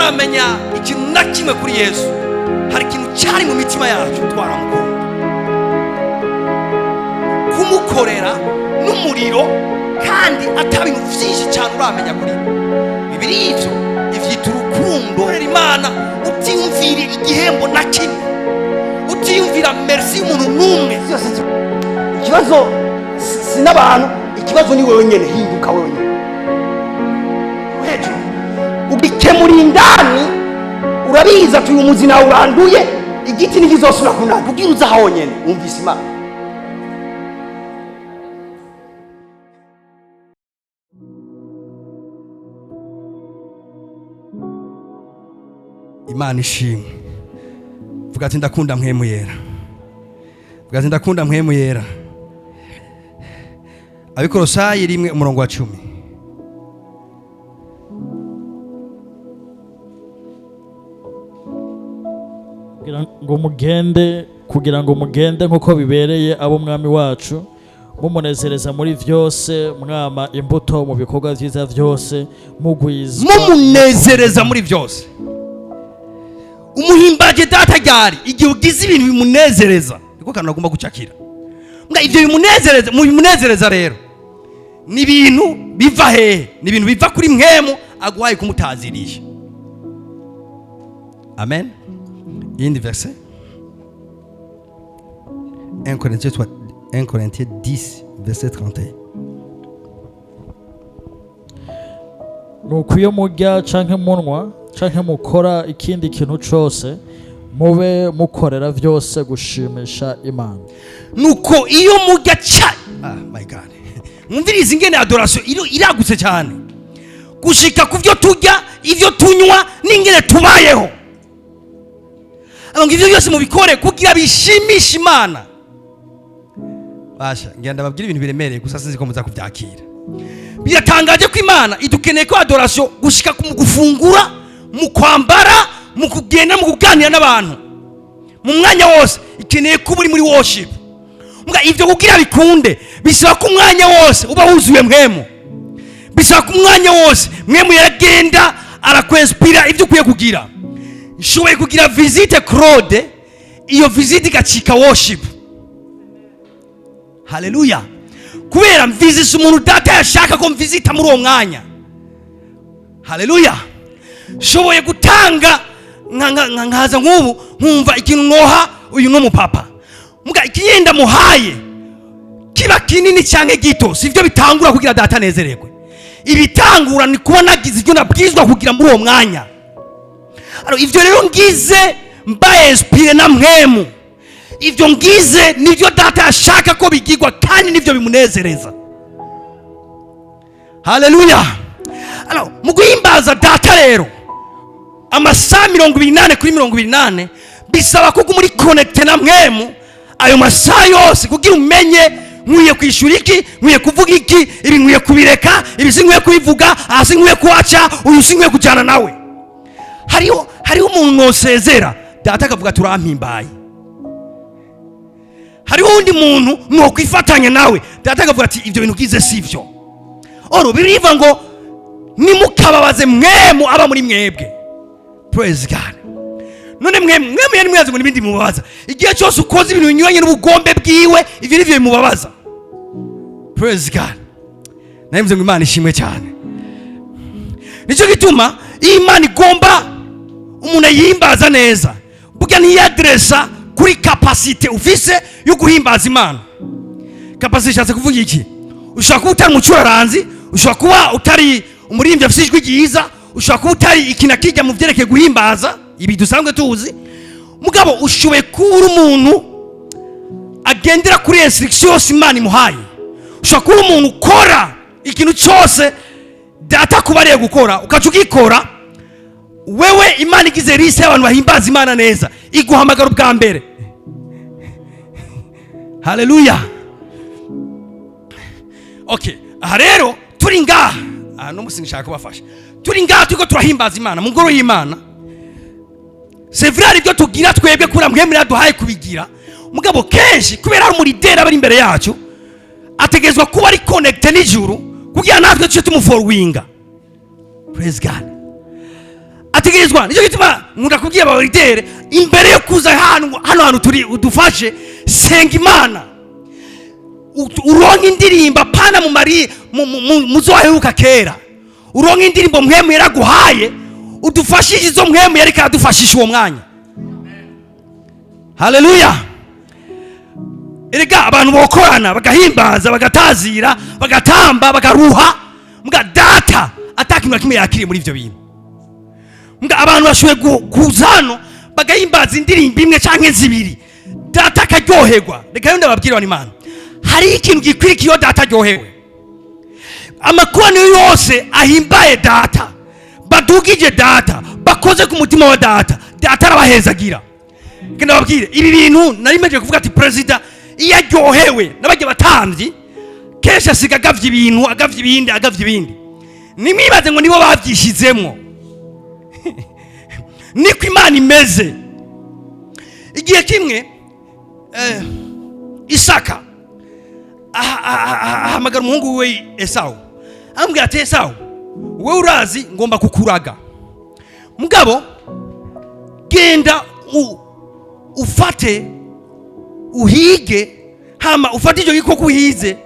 Tutaramenya ikintu na kimwe kuri Yesu, hari ikintu cyari mu mitima yacu, twaramukunda, kumukorera n'umuriro, kandi ata bintu byinshi cyane uramenya kuri we. Bibiri ivyo ivyita urukundo. Korera Imana utiyumvira igihembo na kimwe, utiyumvira merci y'umuntu n'umwe. Byose ikibazo si n'abantu, ikibazo ni wewe nyene. Hinduka wewe nyene hejuru, ugikemura indani. Urabizi ati uyu muzi nawe uranduye, igiti ntikizosubira kunanda. Ubwira uza honyene wumvise Imana. Imana ishimwe. Vuga ati: "Ndakunda Mpwemu Yera." Vuga ati: "Ndakunda Mpwemu Yera." Abikorosayi 1, umurongo wa 10. Kugira ngo mugende nk'uko bibereye abo Mwami wacu, mumunezereza muri byose, mwama imbuto mu bikorwa byiza byose, mugwizwa. Mumunezereza muri byose. Umuhimbaje Data ryari? Igihe ugize ibintu bimunezereza, niko kantu agomba gucakira. Mbwa ibyo bimunezereza, mu bimunezereza rero ni ibintu biva hehe? Ni ibintu biva kuri Mpwemu aguhaye kumutazirisha. Amen. Iyindi verset, 1 Corinthiens 3, 1 Corinthiens 10, verset 31. Nuko iyo murya canke munwa canke mukora ikindi kintu cose, mube mukorera byose gushimisha Imana. Nuko iyo murya ca, ah my God, mwumvirize ingene adoration iragutse cyane gushika ku byo turya, ibyo tunywa n'ingene tubayeho. Ngo ivyo byose mubikore kugira bishimishe Imana. Basha ngira ndababwira ibintu biremereye gusa, sinzi ko muza kubyakira. Biratangaje ko Imana idukeneye ko adoration gushika ku mu gufungura, mu kwambara, mu kugenda, mu kuganira n'abantu, mu mwanya wose ikeneye kuba uri muri worship. Mbwa ivyo kugira bikunde bisaba ko umwanya wose uba wuzuye Mpwemu, bisaba ko umwanya wose Mpwemu yaragenda arakwinspira ibyo ukwiye kugira. Nshoboye kugira visite Claude, iyo visite igacika worship. Haleluya! Kubera mvizise umuntu Data yashaka ko mvizita muri uwo mwanya. Haleluya! Nshoboye gutanga nkaza nk'ubu nkumva ikintu noha uyu n'umupapa, muga ikiyenda muhaye kiba kinini cyangwa gito, si byo bitangura kugira Data anezererwe. Ibitangura ni kuba nagize ibyo nabwizwa kugira muri uwo mwanya. Alors, ivyo rero ngize mba inspiré na Mpwemu, ivyo ngize nivyo Data yashaka ko bigirwa kandi nivyo bimunezereza. Haleluya! Alors, mu guhimbaza Data rero amasaha 24/24, bisaba ko uguma uri connecté na Mpwemu ayo masaha yose, kugira umenye nkwiye kwishyura iki, nkwiye kuvuga iki, ibi nkwiye kubireka, ibi sinkwiye kubivuga, aha sinkwiye kuhaca, uyu sinkwiye kujyana nawe. Hariho umuntu nosezera, Data akavuga turampimbaye. Hariho undi muntu nwokwifatanya nawe, Data akavuga ati ibyo bintu ugize si byo. Oro biriva ngo nimukababaze Mpwemu aba muri mwebwe. Praise God! None mwe mwe yari mwazi ngo nibindi bimubabaza? Igihe cyose ukoze ibintu binyuranye n'ubugombe bwiwe, ivyo nivyo bimubabaza. Praise God! Nawe ngo Imana ishimwe cyane. Nicyo gituma iyo Imana igomba umuntu ayihimbaza neza, burya ntiyaderesa kuri capacité ufise yo guhimbaza Imana. Capacité ishatse kuvuga iki? Ushobora kuba utari umucuraranzi, ushobora kuba utari umuririmbyi afite ijwi ryiza, ushobora kuba utari ikintu akijya mu byerekeye guhimbaza, ibi dusanzwe tuzi. Mugabo ushoboye kuba uri umuntu agendera kuri instruction yose Imana imuhaye. Ushobora kuba uri umuntu ukora ikintu cyose Data kuba ariye gukora, ukaca ugikora wewe. Imana igize liste y'abantu bahimbaza Imana neza, iguhamagara ubwa mbere. Haleluya! Okay, aha rero turi ngaha, aha no musi nshaka kubafasha. Turi ngaha, turiko turahimbaza Imana mu ngoro y'Imana. C'est vrai, hari ibyo tugira twebwe kubera Mpwemu yaduhaye kubigira. Mugabo kenshi kubera hari umu leader aba ari imbere yacu, ategerezwa kuba ari connecté n'ijuru kugira natwe tuce tumuforwinga. Praise God! Ategerezwa. Nicyo gituma nkunda kubwira aba leader, imbere yo kuza hano, hano hantu turi, udufashe, senga Imana, uronke indirimbo, apana mu mari muzoheruka kera. Uronke indirimbo Mpwemu yaraguhaye, udufashije izo Mpwemu yariko aradufashisha uwo mwanya. Haleluya! Erega abantu bokorana, bagahimbaza, bagatazira, bagatamba, bakaruha, mbwa Data atakintu na kimwe yakiriye muri ivyo bintu. Mbwa abantu bashoboye kuza hano bagahimbaza indirimbo imwe canke zibiri, Data akaryoherwa. Reka rero ndababwira, abantu, Imana hari ikintu gikwirikiye iyo Data aryohewe. Amakoraniro yose ahimbaye Data, badugije Data, bakoze ku mutima wa Data, Data arabahezagira. Reka ndababwire ibi bintu nari meje kuvuga ati perezida iyo aryohewe n'abajya batambyi, kenshi asiga agavye ibintu, agavye ibindi, agavye ibindi. Nimwibaze ngo nibo babyishyizemwo, niko Imana imeze. Igihe kimwe Isaka ahamagara umuhungu we Esawu, amubwira ati: "Esawu, wowe urazi ngomba kukuraga. Mugabo genda ufate uhige, hama ufate icyo gikoko uhize,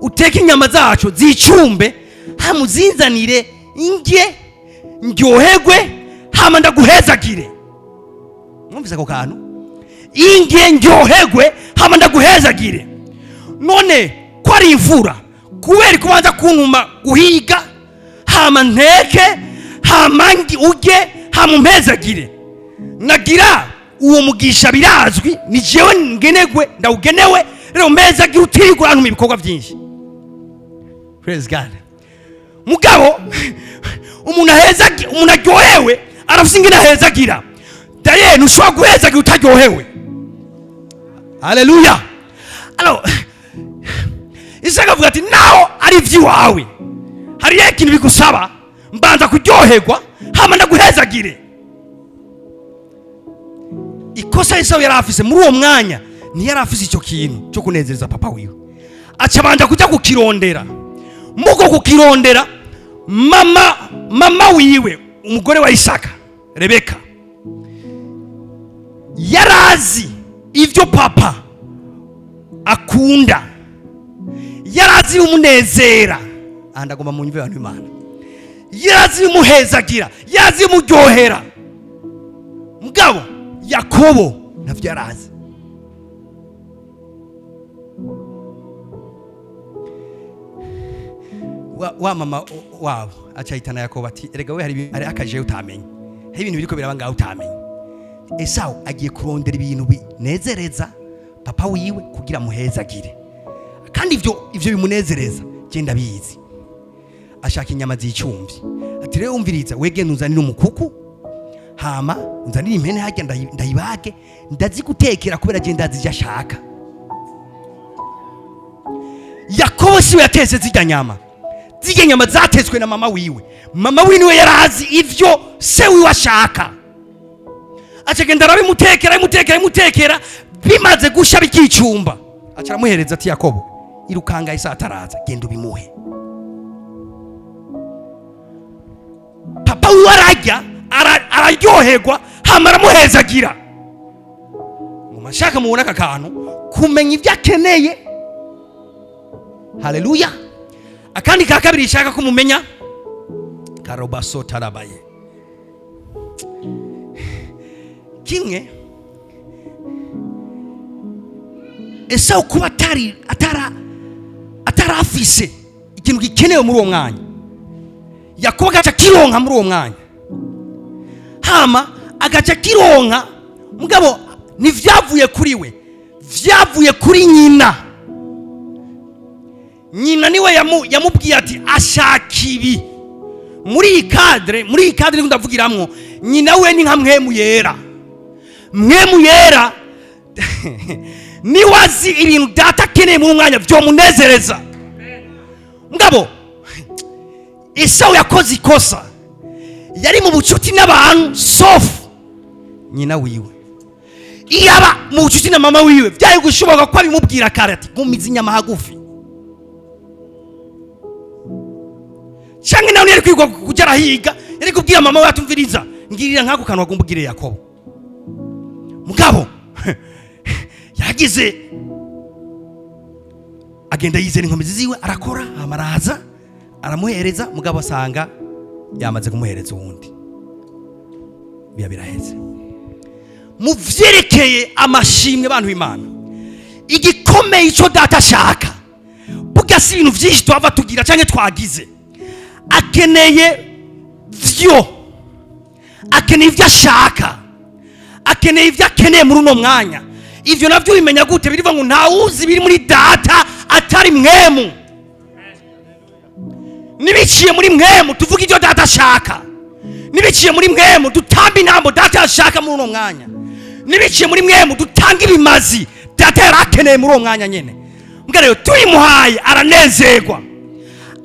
uteke inyama zacu zicumbe, hama uzinzanire, ndye ndyoherwe, hama ndaguhezagire." Mwumvise ako kantu? Indye ndyoherwe, hama ndaguhezagire. None ko ari imfura, kubera kubanza kuntuma guhiga, hama nteke, hama urye, hama umpezagire? Nagira uwo mugisha, birazwi ni jewe ngenegwe, ndawugenewe. Rero mpezagire, utirirwa urantuma ibikorwa byinshi. Praise God! Mugabo umuntu ahezagira, umuntu aryohewe arafise ingene ahezagira. Daye ntushobora guhezagira utaryohewe. Haleluya! Alors Isaka avuga ati: "Naho ari iby'iwawe, hariyo ikintu bigusaba, mbanza kuryoherwa, hama ndaguhezagire." Ikosa Esawu yari afise muri uwo mwanya, ntiyari afise icyo kintu cyo kunezereza papa wiwe, aca abanza kujya kukirondera. Muko kukirondera, mama wiwe, umugore wa Isaka, Rebeka, yarazi ibyo papa akunda, yarazi umunezera. Aha ndagomba munyumve, abantu b'Imana. Yarazi umuhezagira, yarazi umuryohera. Mugabo Yakobo navyo yarazi. Wa mama wabo acahitana Yakobo ati: "Erega we, hari akaje utamenya, hari ibintu biriko biraba ngaho utamenya. Esawu agiye kurondera ibintu binezereza papa wiwe kugira amuhezagire, kandi ivyo bimunezereza genda bizi. Ashaka inyama zicumvye." Ati: "Rero umviriza, wegenda unzanire umukuku, hama unzanire impene harya, ndayibage, ndazigutekera, kubera je ndazi ivyo ashaka." Yakobo siwe yatetse zirya nyama. Zirya nyama zatetswe na mama wiwe. Mama wiwe niwe yarazi ivyo se wiwe ashaka. Acagenda arabimutekera, abimutekera, abimutekera. Bimaze gusha bikicumba, aca aramuhereza ati: "Yakobo, irukanga, isa ataraza, genda ubimuhe." Papa wiwe ararya, araryoherwa, hama aramuhezagira. Nguma nshaka mubona aka kantu, kumenya ibyo akeneye. Haleluya! Akandi ka kabiri nshaka ko mumenya, karobaso tarabaye kimwe. Esawu kuba atari atarafise ikintu gikenewe muri uwo mwanya, Yakobo agaca kironka muri uwo mwanya, hama agaca kironka. Mugabo ntivyavuye kuri we, vyavuye kuri nyina. Nyina niwe yamubwiye ati: "Ashaka ibi." Muri iyi cadre ndiko ndavugiramwo, nyina we ni nka Mpwemu Yera. Mpwemu Yera niwe azi ibintu Data akeneye muri umwanya vyomunezereza. Mugabo Esawu yakoze ikosa, yari mu bucuti n'abantu sauf nyina wiwe. Iyaba mu bucuti na mama wiwe, byari gushoboka ko abimubwira kare ati: "Gumiza inyama hagufi." Cyangwa nawe yari kwigwa kujya arahiga, yari kubwira mama we atumviriza. Ngirira nk'ako kantu wagomba ugirire Yakobo. Mugabo yagize agenda yizera inkomezi ziwe, arakora, hama araza aramuhereza. Mugabo asanga yamaze kumuhereza uwundi, biba biraheze. Mu vyerekeye amashimwe, bantu b'Imana, igikomeye icyo Data ashaka burya si ibintu byinshi twava tugira cyangwa twagize. Akeneye vyo, akeneye ibyo ashaka, akeneye ibyo akeneye muri uno mwanya. Ibyo nabyo ubimenya gute? Birivuga ngo ntawuzi ibiri muri Data atari Mpwemu. Nibiciye muri Mpwemu tuvuga ibyo Data ashaka, nibiciye muri Mpwemu dutamba intambo Data ashaka muri uno mwanya, nibiciye muri Mpwemu dutanga ibimazi Data yari akeneye muri uwo mwanya nyine. Mbwa rero tuyimuhaye aranezerwa.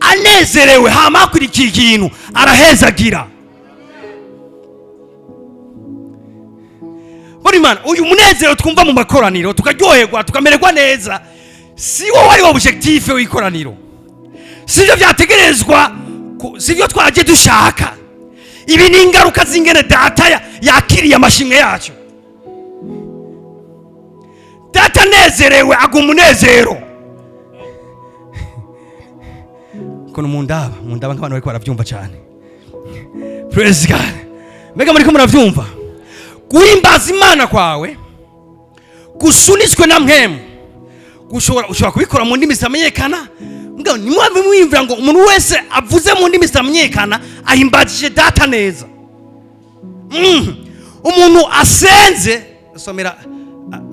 Anezerewe, hama hakurikiye ikintu, arahezagira. Buri Mana, uyu munezero twumva mu makoraniro, tukaryoherwa, tukamererwa neza, si wo wari objectif w'ikoraniro, sibyo byategerezwa, sibyo twagiye dushaka. Ibi ni ingaruka z'ingene Data yakiriye amashimwe yacu. Data anezerewe aguma umunezero. Kono mundaba, mundaba nk'abantu bariko baravyumva cyane. Praise God. Mbega muriko muravyumva? Guhimbaza Imana kwawe gusunitswe na Mpwemu, ushobora kubikora mu ndimi zitamenyekana. Mbwa nimwave mwiyumvira ngo umuntu wese avuze mu ndimi zitamenyekana ahimbajije Data neza. Umuntu asenze, somera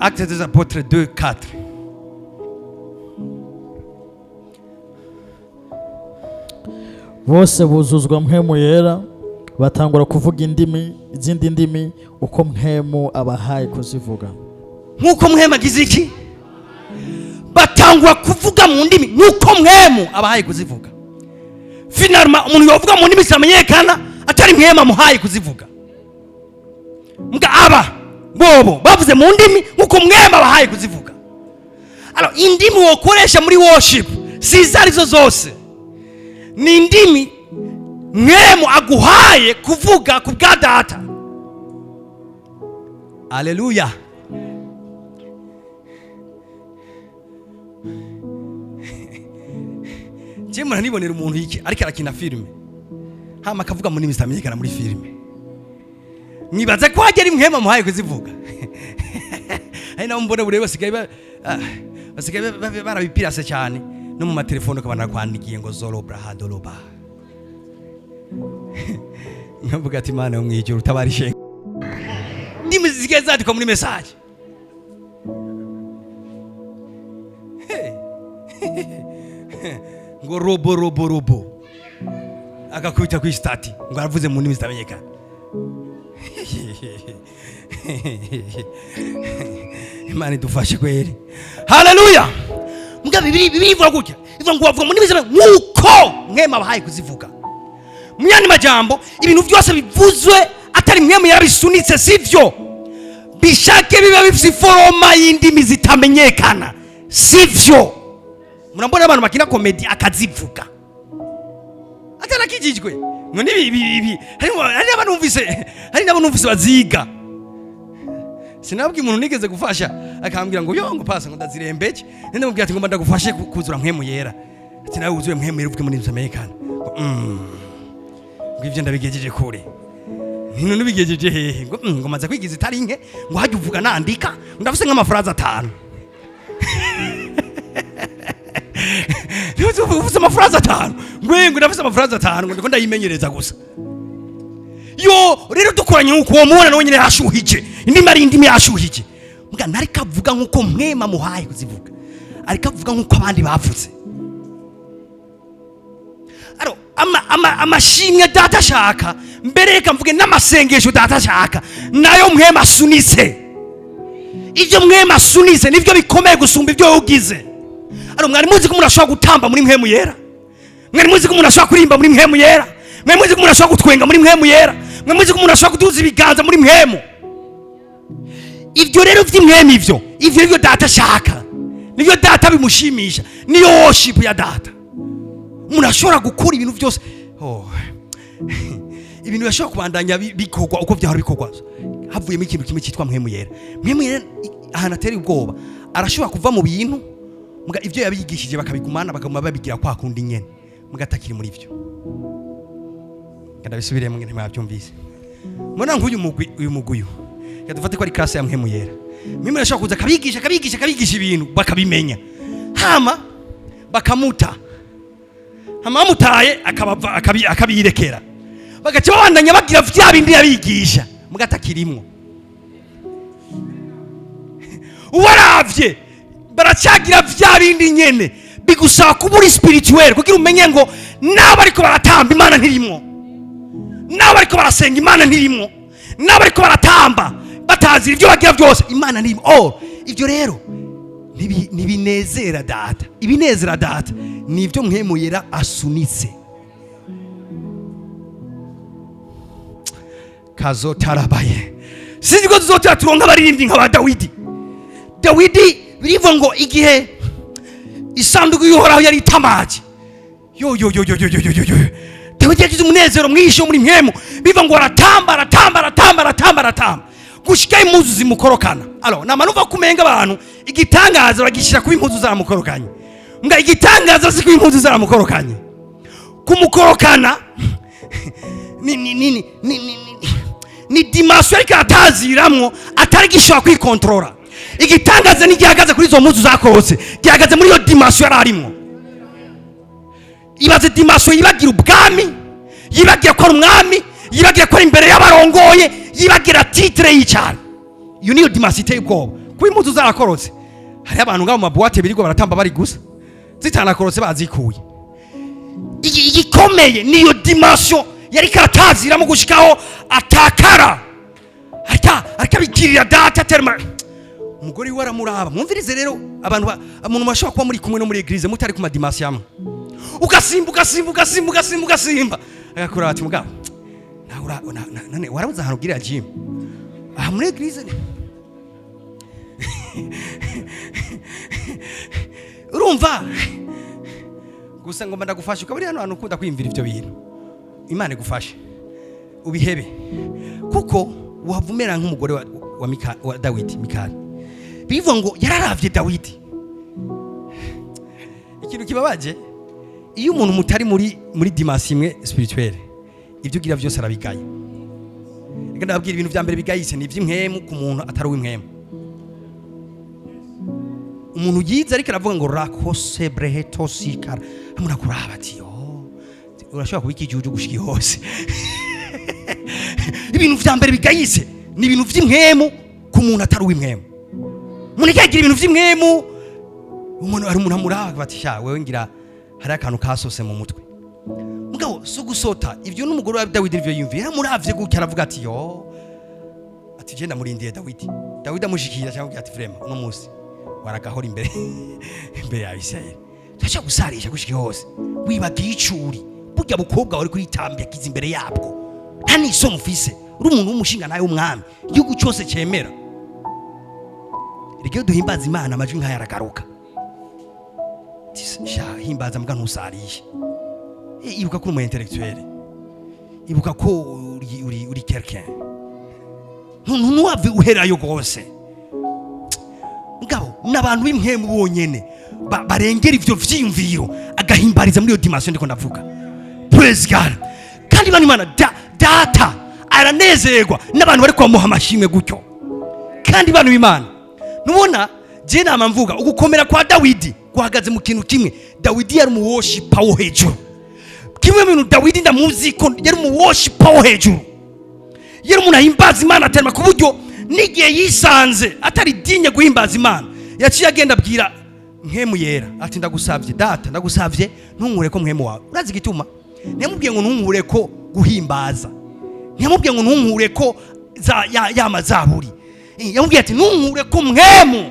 Actes des Apôtres 2:4. Bose buzuzwa Mpwemu Yera, batangura kuvuga indimi, izindi ndimi, uko Mpwemu abahaye kuzivuga. Nk'uko Mpwemu agize iki? Batangura kuvuga mu ndimi nk'uko Mpwemu abahaye kuzivuga. Finalement umuntu yovuga mu ndimi zitamenyekana atari Mpwemu amuhaye kuzivuga. Mbwa aba bobo bavuze mu ndimi nk'uko Mpwemu abahaye kuzivuga. Alors indimi wokoresha muri worship si izo arizo zose, ni indimi Mpwemu aguhaye kuvuga ku bwa Data. Aleluya. Njye muranibonera umuntu iki ariko arakina filime, hama akavuga mu ndimi zitamenyekana muri filime, mwibaza ko hajya ari Mpwemu amuhaye kuzivuga? Hari nabo mbona buri basigaye basigaye barabipirase cyane, no mu matelefone ukabona kwandikiye ngo zoro brahadoroba, nkavuga ati: "Imana yo mu ijuru, utabarishe." Ndimi zisigaye zandikwa muri message. Hey. Ngo robo robo robo, agakubita kuri statut ngo aravuze mu ndimi zitamenyekana. Imana idufashe kweri. Haleluya. Mbwa Bibiri ivuga gutya, ivuga ngo bavuga mu ndimi nk'uko Mpwemu abahaye kuzivuga. Mu yandi majambo, ibintu byose bivuzwe atari Mpwemu yarabisunitse sivyo. Bishake biba bifite iforoma y'indimi zitamenyekana, sivyo. Murambona abantu bakina comédie akazivuga atarakijijwe ngo nibi ibi ibi. Hari n'abo numvise baziga. Sinabwiye umuntu nigeze gufasha, akambwira ngo yo, ngo pasa, ngo ndazirembeje. Nende mubwira ati: "Ngomba ndagufashe kuzura Mpwemu Yera." Ati: "Nawe wuzuye Mpwemu Yera uvuge muri zitamenyekana." Ngo ngo ivyo ndabigejeje kure. Nino nibigejeje hehe? Ngo ngo maze kwigiza itari nke, ngo hajya uvuga nandika, ngo ndafise nk'amafaranga 5. Ufise amafaranga 5? Ngo ndafise amafaranga 5, ngo ndiko ndayimenyereza gusa. Yo rero dukoranye nk'uko uwo mubona nawe nyine yashuhije indimi, ari indimi yashuhije. Mbwa ntariko avuga nk'uko Mpwemu amuhaye kuzivuga, ariko avuga nk'uko abandi bavuze. Aro amashimwe Data ashaka, mbere reka mvuge n'amasengesho Data ashaka, nayo Mpwemu asunitse. Ibyo Mpwemu asunitse nibyo bikomeye gusumba ibyo wowe ugize. Aro mwari muzi ko umuntu ashobora gutamba muri Mpwemu Yera? Mwari muzi ko umuntu ashobora kuririmba muri Mpwemu Yera? Mwari muzi ko umuntu ashobora gutwenga muri Mpwemu Yera? Mwari muzi ko umuntu ashobora kuduza ibiganza muri Mpwemu? Ibyo rero by'impwemu, ivyo nibyo Data ashaka, nibyo Data bimushimisha, niyo worship ya Data. Umuntu ashobora gukora ibintu byose. Oh. Ibintu birashobora kubandanya bikorwa uko byahora bikorwa, havuyemo ikintu kimwe cyitwa Mpwemu Yera. Mpwemu Yera ahantu atera ubwoba, arashobora kuva mu bintu muga ibyo yabigishije bakabigumana, bakaguma babigira kwa kundi nyene, muga atakiri muri byo. Ndabisubiremo ngene mwabyumvise. Mbona nk'uyu mugwi, uyu mugwi uyu yadufate ko ari classe ya Mpwemu Yera. Mpwemu Yera ashobora kuza akabigisha, akabigisha, akabigisha ibintu bakabimenya, hama bakamuta, hama bamutaye akabava akabirekera, bagaca babandanya bagira vya bindi yabigisha, muga atakirimwo. Uwaravye baracyagira vya bindi nyene. Bigusaba kuba uri spirituel kugira umenye ngo nabo ariko baratamba, Imana ntirimwo, nabo ariko barasenga, Imana ntirimwo, nabo ariko baratamba batazira ibyo bagira byose, Imana ntirimwo. Oh, ibyo rero ntibinezera Data. Ibinezera Data ni ibyo Mpwemu Yera asunitse. Kazotarabaye, sinzi ko tuzotera turonka abaririmbyi nka ba Dawidi. Dawidi birivuga ngo igihe isanduku y'Uhoraho yari itamaje, yo yo yo yo yo yo yo yo, Dawidi yagize umunezero mwinshi wo muri mpwemu. Biva ngo aratamba, aratamba, aratamba, aratamba, aratamba gushika impuzu zimukorokana. Alors nama numva kumenga abantu igitangaza bagishyira kuba impuzu zaramukorokanye. Mbwa igitangaza si kuba impuzu zaramukorokanye, kumukorokana ni dimension ariko ataziramwo, atari gishobora kwikontorora. Igitangaza ntigihagaze kuri izo mpuzu zakorotse, gihagaze muri iyo dimension yari arimwo. Ibaze dimension yibagira ubwami, yibagira ko ari umwami, yibagira ko ari imbere y'abarongoye, yibagira titre y'icana. Iyo niyo dimension iteye ubwoba. Kuba impuzu zarakorotse, hariho abantu ngabo mu ma boîtes birirwa baratamba bari gusa, zitanakorotse bazikuye. Igikomeye niyo dimension yari karataziramo gushikaho atakara arikabigirira Data terma. Umugore we aramuraba. Mwumvirize rero abantu umuntu bashobora kuba muri kumwe no muri église mutari ku ma dimensions amwe, ugasimba, ugasimba, ugasimba, ugasimba, ugasimba, agakura ati: "Mugabo nawe none warabuze ahantu ugirira gym aha muri église?" Urumva gusa ngomba ndagufasha, ukaba uri hano hantu ukunda kwiyumvira ivyo bintu, Imana igufashe ubihebe, kuko wava umera nk'umugore wa Dawidi, Mikali. Bivuga ngo yararavye Dawidi. Ikintu kibabaje, iyo umuntu mutari muri dimension imwe spirituelle, ibyo ugira byose arabigaye. Reka ndababwira, ibintu vya mbere bigayitse ni ivy'impwemu ku muntu atari uw'impwemu. Umuntu yize ariko aravuga ngo rakose brehetosikara, umuntu akuraba ati: "Yo, urashobora kuba ikijuju gushika hose." Ibintu vya mbere bigayitse ni ibintu vy'impwemu ku muntu atari uw'impwemu. Umuntu yagira ibintu vy'impwemu, umuntu ari umuntu amuraba bati: "Sha wewe, ngira hari akantu kasose mu mutwe." Mugabo si ugusota ivyo. N'umugore wa Dawidi nivyo yumviye. Yaramuravye gutya, aravuga ati: "Yo," ati: "Je ndamurindiye Dawidi." Dawidi amushikira cyangwa ati: "Vraiment, uno munsi waragahora imbere ya Isirayeli." Turashobora gusarisha gushika hose wibagiye icuri burya bukobwa wari kuritambya kiza imbere yabwo, nta n'isoni ufise, uri umuntu w'umushinga nawe w'umwami, igihugu cyose cyemera. Rero duhimbaza Imana, amajwi nk'aya aragaruka. Ati: "Sha, himbaza mbwa ntusarishe. Ibuka ko uri umu intellectuel, ibuka ko uri quelqu'un, ntuhave uherayo rwose." Mugabo n'abantu b'impwemu bonyene barengera ivyo vyiyumviro, agahimbariza muri iyo dimension ndiko ndavuga. Praise God. Kandi bano Imana Data aranezerwa n'abantu bari kubamuha amashimwe gutyo. Kandi bano Imana, nubona je nama mvuga, ugukomera kwa Dawidi guhagaze mu kintu kimwe: Dawidi yari umu worshiper wo hejuru. Kimwe mu bintu Dawidi ndamuzi ko yari umu worshiper wo hejuru, yari umuntu ahimbaza Imana aterma, ku buryo n'igihe yisanze atari digne guhimbaza Imana, yaciye agenda abwira Mpwemu Yera ati: "Ndagusabye Data, ndagusabye ntunkure ko Mpwemu wawe." Urazi igituma? Ntiyamubwiye ngo ntunkure ko guhimbaza, ntiyamubwiye ngo ntunkure ko za ya mazaburi. Yamubwiye ati: "Ntunkure ko Mpwemu,"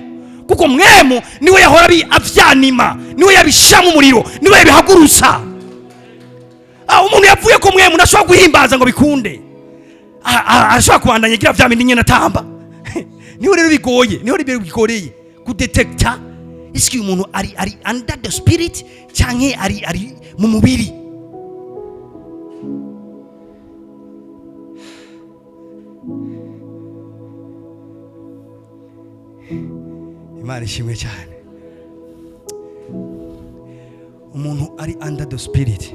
kuko Mpwemu niwe yahora avyanima, niwe yabishamo umuriro, niwe yabihagurutsa. Umuntu yavuye ko Mpwemu ntashobora guhimbaza ngo bikunde. Arashobora kubandanya agira vya bindi nyene atamba. Niho rero bigoye, niho rero bigoreye kudetekta isi uyu muntu ari under the spirit canke ari mu mubiri. Imana ishimwe cyane. Umuntu ari under the spirit,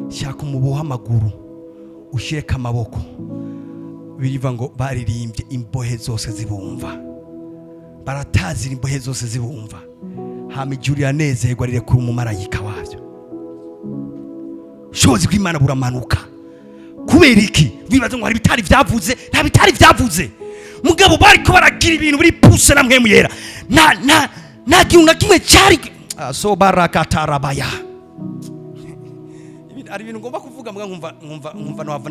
shaka umuboha amaguru, ushyireko amaboko. Biriva ngo baririmbye imbohe zose zibumva, baratazira imbohe zose zibumva. Hama ijuru riranezerwa, rirekura umumarayika wabyo. Ubushobozi bw'Imana buramanuka. Kubera iki? Bibaza ngo hari ibitari byavuze. Nta bitari byavuze, mugabo bariko baragira ibintu biri poussé na Mpwemu Yera. Nta kintu na kimwe cyari. Ah, so barakatarabaya. Hari ibintu ngomba kuvuga, mbwa nkumva nohava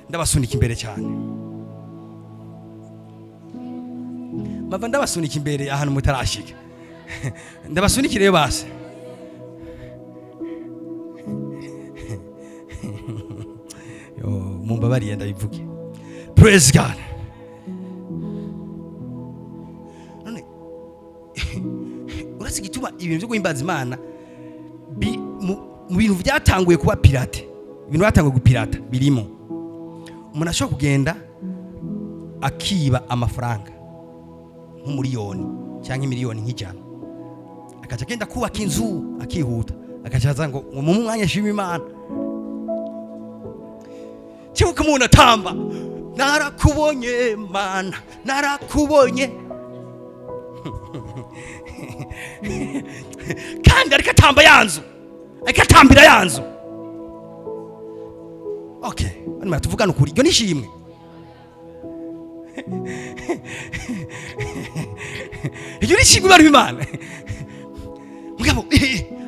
ndabasunika imbere cyane, mpava ndabasunika imbere ahantu mutarashika. Ndabasunikire basi. Yo, mumbabariye ndabivuge. Praise God. None uretse igituma ibintu byo guhimbaza Imana mu bintu byatanguye kuba pirate, ibintu batanguye gupirata birimo umuntu ashobora kugenda akiba amafaranga nk'umuriyoni cyangwa imiliyoni nk'ijana, akaca agenda kubaka inzu, akihuta, akaca aza ngo mu mwanya ashima Imana. Kibuka umuntu atamba: "Narakubonye Mana, narakubonye", kandi ariko atamba ya nzu, ariko atambira ya nzu. Okay, hano tuvugana ukuri, iryo ni ishimwe? Iryo ni ishimwe, bari Imana? Mugabo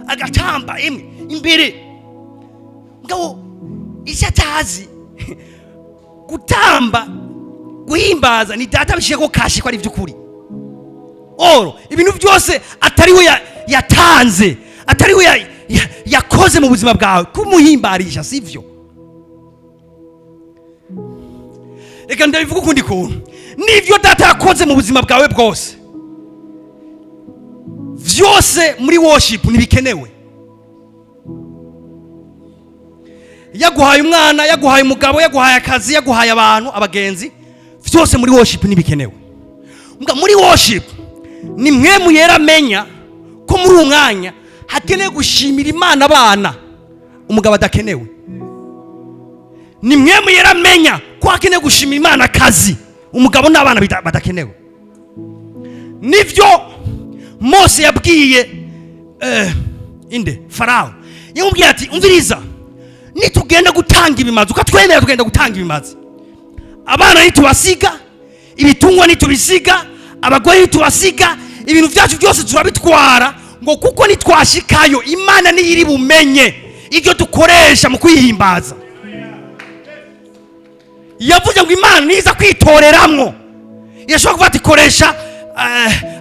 agatamba imwe imbere, mugabo icyo atazi, gutamba, guhimbaza ni data bishyira ko kashi ko ari iby'ukuri. Oro ibintu byose atari we yatanze, atari we yakoze mu buzima bwawe, kumuhimbarisha sivyo. Reka ndabivuga ukundi kuntu: n'ibyo data yakoze mu buzima bwawe bwose, byose muri worship ntibikenewe. Yaguhaye umwana, yaguhaye umugabo, yaguhaye akazi, yaguhaye abantu, abagenzi, byose muri worship ntibikenewe. Mbwa muri worship ni mwe yera amenya ko muri uwo mwanya hakenewe gushimira Imana, abana, umugabo adakenewe. Ni mwe yera amenya ko hakenewe gushimira Imana, akazi, umugabo n'abana badakenewe. Nibyo Mose yabwiye inde? Farawo. Yamubwiye ati: "Umviriza, nitugenda gutanga ibimazi, ukatwemera tugenda gutanga ibimazi, abana ntitubasiga, ibitungwa ntitubisiga, abagore ntitubasiga, ibintu byacu byose turabitwara, ngo kuko nitwashikayo Imana niyo iri bumenye ibyo dukoresha mu kwihimbaza." Yavuze ngo Imana niza kwitoreramwo. Yashobora kuvuga ati: "Koresha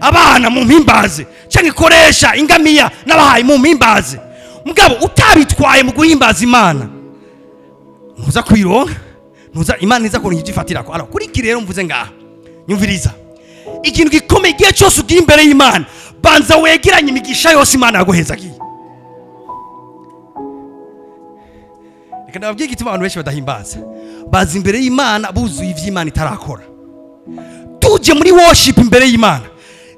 abana mu mpimbaze", cyangwa "Ikoresha ingamiya n'abahaye mu mpimbaze". Mugabo utabitwaye mu guhimbaza Imana, ntuza kwironka, ntuza, Imana iza kuronka ibyo ifatirako. Alors, kuri iki rero mvuze ngaha, nyumviriza ikintu gikomeye: igihe cyose ugiye imbere y'Imana, banza wegeranye imigisha yose Imana yaguhezagiye. Reka ndababwire igituma abantu benshi badahimbaza: baza imbere y'Imana buzuye iby'Imana itarakora. Tuje muri worship imbere y'Imana,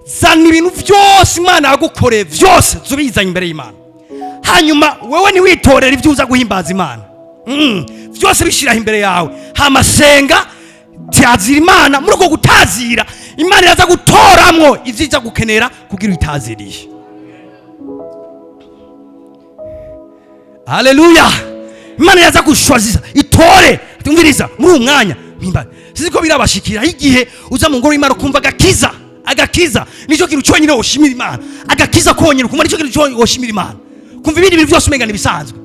zana ibintu byose Imana yagukoreye, byose zubizanye imbere y'Imana. Hanyuma wewe ntiwitorere ibyo uza guhimbaza Imana. Byose bishyiraho imbere yawe, hamasenga, tazira Imana. Muri uko gutazira, Imana iraza gutoramwo ibyo iza gukenera kugira uyitaziriye. Haleluya! Imana iraza gushwaziza, itore. Tumviriza, muri uwo mwanya mpimba, sizi ko birabashikira igihe uza mu ngoro y'Imana ukumva agakiza. Agakiza nicyo kintu cyonyine woshimira Imana. Agakiza konyine ukumva nicyo kintu cyonyine woshimira Imana. Kumva ibindi bintu byose umenga nibisanzwe.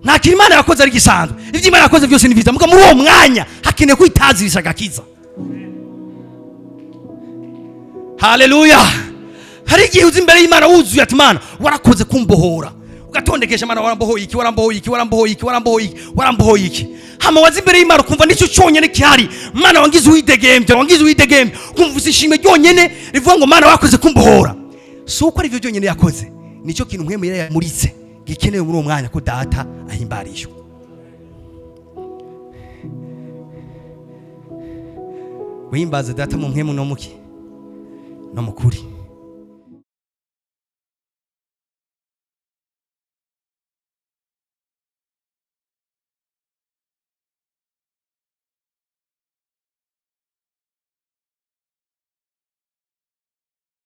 Nta kintu Imana yakoze ari gisanzwe. Ibyo Imana yakoze byose ni byiza, muga muri uwo mwanya hakeneye kwitazirisha agakiza. Haleluya! Hari igihe uza imbere y'Imana wuzuye ati: "Imana, warakoze kumbohora", ugatondekesha: "Imana, warambohoye iki, warambohoye iki, warambohoye iki, warambohoye iki, warambohoye iki". Hama waza imbere y'Imana ukumva nicyo cyonyine gihari: "Mana, wangize uwidegembya, wangize uwidegembya". Ukumva ufise ishimwe ryonyine rivuga ngo: "Mana, wakoze kumbohora". Si uko ari byo byonyine yakoze, nicyo kintu Mpwemu Yera yamuritse gikenewe muri uwo mwanya ko data ahimbarishwa. Guhimbaza data mu mpwemu no muki. No mu kuri.